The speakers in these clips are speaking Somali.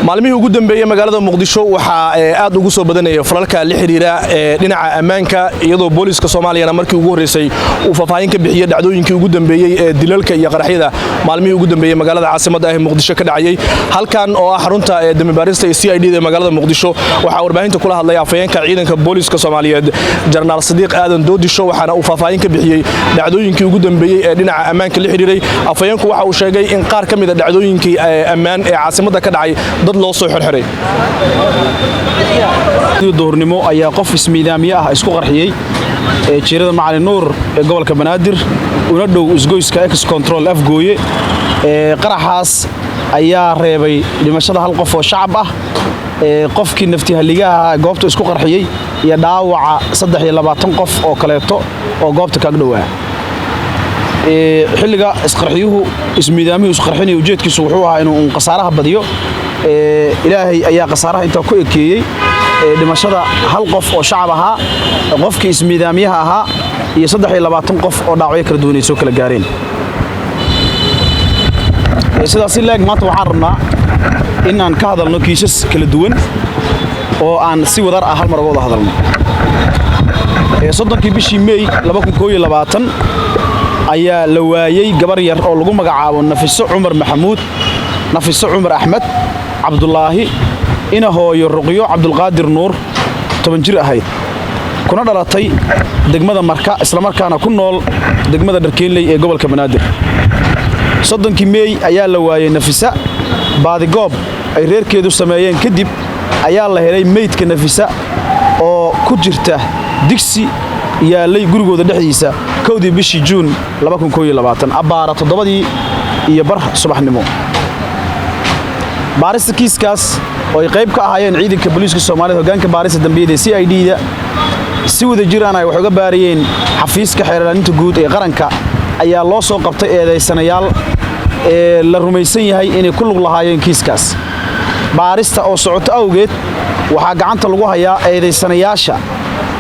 Maalmihii ugu dambeeyey magaalada Muqdisho waxaa aad ugu soo badanaya falalka la xiriira dhinaca ammaanka, iyadoo booliiska Soomaaliyana markii ugu horreysay uu faahfaahin ka bixiyey dhacdooyinkii ugu dambeeyey ee dilalka iyo qaraxyada maalmihii ugu dambeeyey magaalada caasimadda ah ee Muqdisho ka dhacayay. Halkan oo ah xarunta dambibaarista ee CID da magaalada Muqdisho, waxaa warbaahinta kula hadlay afhayeenka ciidanka booliiska Soomaaliyeed, Jenaraal Sadiiq Aadan Doodisho, waxaana uu faahfaahin ka bixiyey dhacdooyinkii ugu dambeeyey ee dhinaca ammaanka la xiriiray. Afhayeenku waxa uu sheegay in qaar ka mid a dhacdooyinkii ammaan ee caasimadda ka dhacay dad loo soo xirxiray. Duhurnimo ayaa qof ismiidaamiye ah isku qarxiyey ee jiirada Macalin Nuur ee gobolka Banaadir, una dhow isgoyska Ex Control Afgooye. Ee qaraxaas ayaa reebay dhimashada hal qof oo shacab ah, ee qofkii naftihaligaha goobta isku qarxiyey, iyo dhaawaca 23 qof oo kaleeto oo goobta kaag dhowaa. Xilliga isqarxiyuhu ismiidaamiyuhu isqarxinaya, ujeedkiisu wuxuu ahaa inuu un khasaaraha badiyo. Ilaahay ayaa khasaaraha intaa ku ekeeyey, dhimashada hal qof oo shacab ahaa, qofkii ismiidaamiyaha ahaa, iyo 23 qof oo dhaawacyo kala duwan ay soo kala gaareen. Sidaas si leeg, maanta waxaan rabnaa in aan ka hadalno kiisas kala duwan oo aan si wadar ah hal mar uga wada hadalno. 30-kii bishii Mey ayaa la waayey gabar yar oo lagu magacaabo Nafiso Cumar Maxamuud, Nafiso Cumar Axmed Cabdulaahi, ina hooyo Ruqyo Cabdulqaadir Nuur, 10 jir ahayd, kuna dhalatay degmada Marka, islamarkaana ku nool degmada Dharkeenley ee gobolka Banaadir. 30-kii Meey ayaa la waayey Nafisa. Baadigoob ay reerkeedu sameeyeen kadib ayaa la helay meydka Nafisa oo ku jirta digsi yaallay gurigooda dhexdiisa 1-dii bishii Juun abbaara 7:30 subaxnimo. Baarista kiiskaas oo ay qayb ka ahaayeen ciidanka booliiska Soomaalida, hoggaanka baarista dambiyada ee CID-da, si wada jiraan ay wax uga baariyeen xafiiska xeerlaalinta guud ee qaranka, ayaa loo soo qabtay eedaysanayaal ee la rumaysan yahay inay ku lug lahaayeen kiiskaas. Baarista oo socoto awgeed, waxaa gacanta lagu hayaa eedaysanayaasha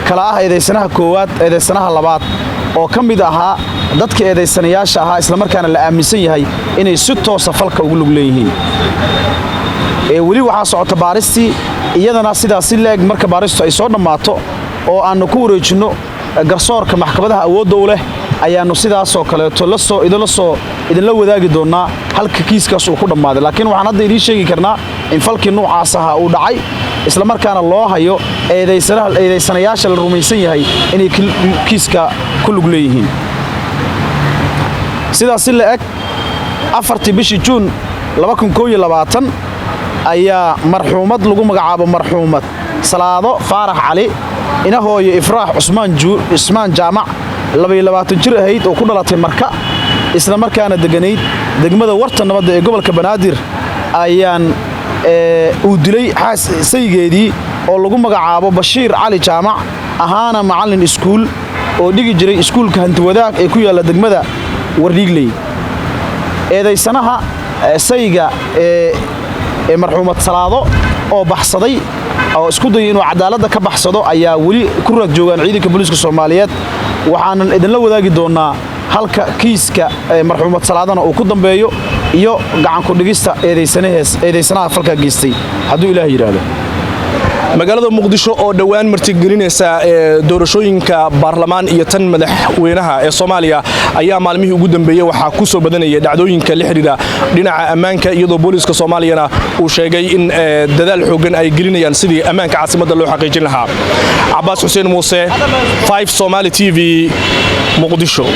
kala ah eedaysanaha koowaad, eedaysanaha labaad oo ka mid ahaa dadka eedaysanayaasha ahaa, islamarkaana la aaminsan yahay inay si toosa falka ugu lug leeyihiin. Weli waxaa socota baaristii iyadana. Sidaas si leeg, marka baaristu ay soo dhammaato oo aannu ku wareejinno garsoorka maxkamadaha awoodda u leh, ayaannu sidaasoo kaleeto lasoo idinla soo idinla wadaagi doonnaa halka kiiskaas uu ku dhammaaday. Laakiin waxaan hadda idiin sheegi karnaa in falkii nuucaas ahaa uu dhacay, islamarkaana loo hayo eedaysanayaasha la rumaysan yahay inay kiiska ku lug leeyihiin. Sidaas si la eg, 4-tii bishii Juun ayaa marxuumad lagu magacaabo marxuumad Salaado Faarax Cali, ina hooyo Ifraax Cusmaan Jaamac, 22 jir ahayd, oo ku dhalatay Marka, isla markaana deganayd degmada Warta Nabadda ee gobolka Banaadir, ayaan uu dilay xaas saygeedii oo lagu magacaabo Bashiir Cali Jaamac, ahaana macallin iskuul oo dhigi jiray iskuulka Hantiwadaag ee ku yaalla degmada Wardhiigley. Eedaysanaha sayga ee marxuumad Salaado oo baxsaday oo isku dayay inuu cadaaladda ka baxsado ayaa weli ku raad joogaan ciidanka booliiska Soomaaliyeed. Waxaanan idinla wadaagi doonnaa halka kiiska marxuumad Salaadana uu ku dambeeyo iyo gacanku dhigista eedaysanaha falkaa geystay, hadduu Ilaah yidhaahdo. Magaalada Muqdisho oo dhowaan martigelinaysa doorashooyinka baarlamaan iyo tan madaxweynaha ee Soomaaliya ayaa maalmihii ugu dambeeyey waxaa ku soo badanaya dhacdooyinka la xidhiidha dhinaca ammaanka, iyadoo booliiska Soomaaliyana uu sheegay in dadaal xooggan ay gelinayaan sidii ammaanka caasimadda loo xaqiijin lahaa. Cabaas Xuseen Muuse, 5 Somali TV, Muqdisho.